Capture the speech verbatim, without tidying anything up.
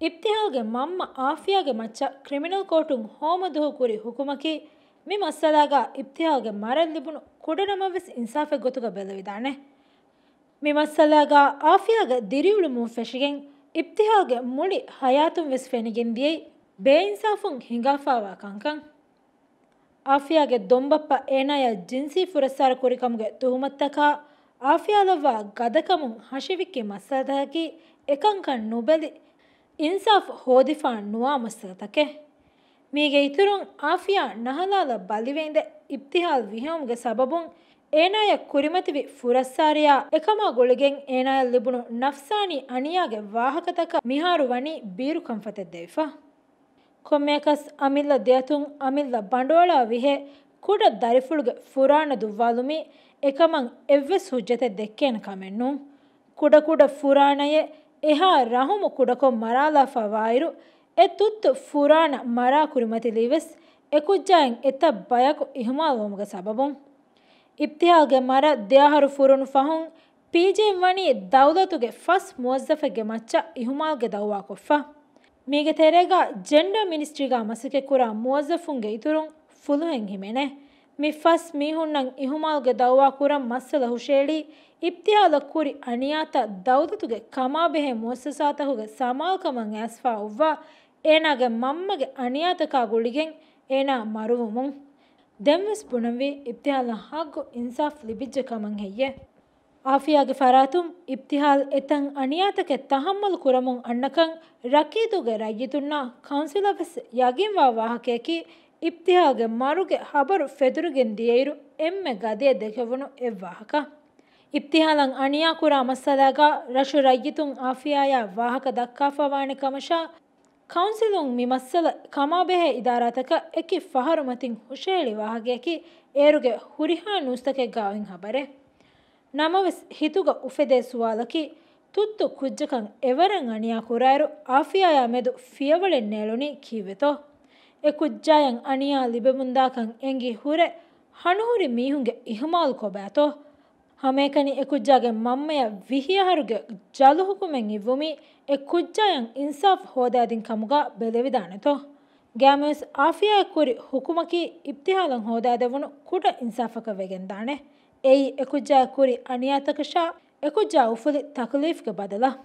އިބްތިހާލްގެ މަންމަ އާފިޔާގެ މައްޗަށް ކްރިމިނަލް ކޯޓުން ހޯމަ ދުހު ކުރި ހުކުމަކީ، މި މައްސަލާގަ އިބްތިހާލްގެ މަރަށް ލިބުނު ކުޑަ ނަމަވެސް އިންސާފެއް ގޮތުގަ ބެލެވިދާނެ. މި މައްސަލާގަ އާފިޔާގެ ދިރިއުޅުމުން ފެށިގެން އިބްތިހާލްގެ މުޅި ހަޔާތުން ވެސް ފެނިގެން ދިޔައީ ބޭއިންސާފުން ހިނގާފާވާ ކަންކަން. އާފިޔާގެ ދޮންބައްޕަ އޭނާޔަށް ޖިންސީ ފުރައްސާރަ ކުރިކަމުގެ ތުހުމަތުތަކާ އާފިޔާލައްވާ ގަދަކަމުން ހަށިވިއްކި މައްސަލަތަކަކީ އެކަންކަން ނުބެލި، އިންސާފް ހޯދިފާ ނުވާ މައްސަލަތަކެއް. މީގެ އިތުރުން އާފިޔާ ނަހަލާލަށް ބަލިވެއިންދެ އިބްތިހާލް ވިހެއުމުގެ ސަބަބުން އޭނާޔަށް ކުރިމަތިވި ފުރައްސާރަޔާ އެކަމާ ގުޅިގެން އޭނާޔަށް ލިބުނު ނަފްސާނީ އަނިޔާގެ ވާހަކަތަކަށް މިހާރު ވަނީ ބީރު ކަންފަތެއް ދެވިފަ. ކޮންމެއަކަސް އަމިއްލަ ދެއަތުން އަމިއްލަ ބަނޑުއަޅާ ވިހެ ކުޑަ ދަރިފުޅުގެ ފުރާނަ ދުއްވާލުމީ އެކަމަށް އެއްވެސް ހުއްޖަތެއް ދެއްކޭނެ ކަމެއް ނޫން. ކުޑަކުޑަ ފުރާނައެއް އެހާ ރަހުމު ކުޑަކޮށް މަރާލާފަ ވާއިރު، އެ ތުއްތު ފުރާނަ މަރާ ކުރިމަތިލީވެސް އެ ކުއްޖާއިން އެތައް ބަޔަކު އިހުމާލުވުމުގެ ސަބަބުން. އިބްތިހާލްގެ މަރަށް ދެއަހަރު ފުރުނު ފަހުން، ޕީޖީއިން ވަނީ ދައުލަތުގެ ފަސް މުވައްޒަފެއްގެ މައްޗަށް އިހުމާލްގެ ދައުވާކޮށްފަ. މީގެ ތެރޭގަ ޖެންޑާ މިނިސްޓްރީގަ މަސައްކަތްކުރާ މުވައްޒަފުންގެ އިތުރުން ފުލުހެއް ހިމެނޭ. މި ފަސް މީހުންނަށް އިހުމާލްގެ ދައުވާ ކުރަން މައްސަލަ ހުށައެޅީ، އިބްތިހާލަށް ކުރި އަނިޔާތައް ދައުލަތުގެ ކަމާބެހޭ މުއައްސަސާތަކުގެ ސަމާލުކަމަށް އައިސްފާ އޮއްވާ އޭނާގެ މަންމަގެ އަނިޔާތަކާ ގުޅިގެން އޭނާ މަރުވުމުން. ދެންވެސް ބުނަންވީ އިބްތިހާލަށް ހައްގު އިންސާފް ލިބިއްޖެ ކަމަށް ހެއްޔޭ؟ އާފިޔާގެ ފަރާތުން އިބްތިހާލް އެތައް އަނިޔާތަކެއް ތަހައްމަލު ކުރަމުން އަންނަކަން ރަކީދުގެ ރައްޔިތުންނާ ކައުންސިލަށް ވެސް ޔަގީންވާ ވާހަކަޔަކީ، އިބްތިހާލްގެ މަރުގެ ހަބަރު ފެތުރިގެން ދިޔައިރު އެންމެ ގަދަޔަށް ދެކެވުނު އެއްވާހަކަ. އިބްތިހާލަށް އަނިޔާ ކުރާ މައްސަލާގަ ރަށު ރައްޔިތުން އާފިޔާޔާ ވާހަކަ ދައްކާފަވާނެ ކަމަށާ، ކައުންސިލުން މި މައްސަލަ ކަމާބެހޭ އިދާރާތަކަށް އެކި ފަހަރު މަތިން ހުށަހެޅި ވާހަކަޔަކީ އޭރުގެ ހުރިހާ ނޫސްތަކެއްގަ އޮތް ހަބަރެއް. ނަމަވެސް ހިތުގަ އުފެދޭ ސުވާލަކީ، ތުއްތު ކުއްޖަކަށް އެވަރަށް އަނިޔާ ކުރާއިރު އާފިޔާޔާ މެދު ފިޔަވަޅެއް ނޭޅުނީ ކީއްވެތޯ؟ އެ ކުއްޖާޔަށް އަނިޔާ ލިބެމުންދާކަން އެނގި ހުރެ ހަނުހުރި މީހުންގެ އިހުމާލު ކޮބާތޯ؟ ހަމައެކަނި އެ ކުއްޖާގެ މަންމަޔަށް ވިހި އަހަރުގެ ޖަލު ހުކުމެއް އިއްވުމީ އެ ކުއްޖާޔަށް އިންސާފް ހޯދާދިން ކަމުގަ ބެލެވިދާނެތޯ؟ ގައިމުވެސް އާފިޔާއަށް ކުރި ހުކުމަކީ އިބްތިހާލަށް ހޯދާދެވުނު ކުޑަ އިންސާފަކަށް ވެގެންދާނެ. އެއީ އެ ކުއްޖާއަށް ކުރި އަނިޔާތަކަށާ އެ ކުއްޖާ އުފުލި ތަކުލީފްގެ ބަދަލަށް.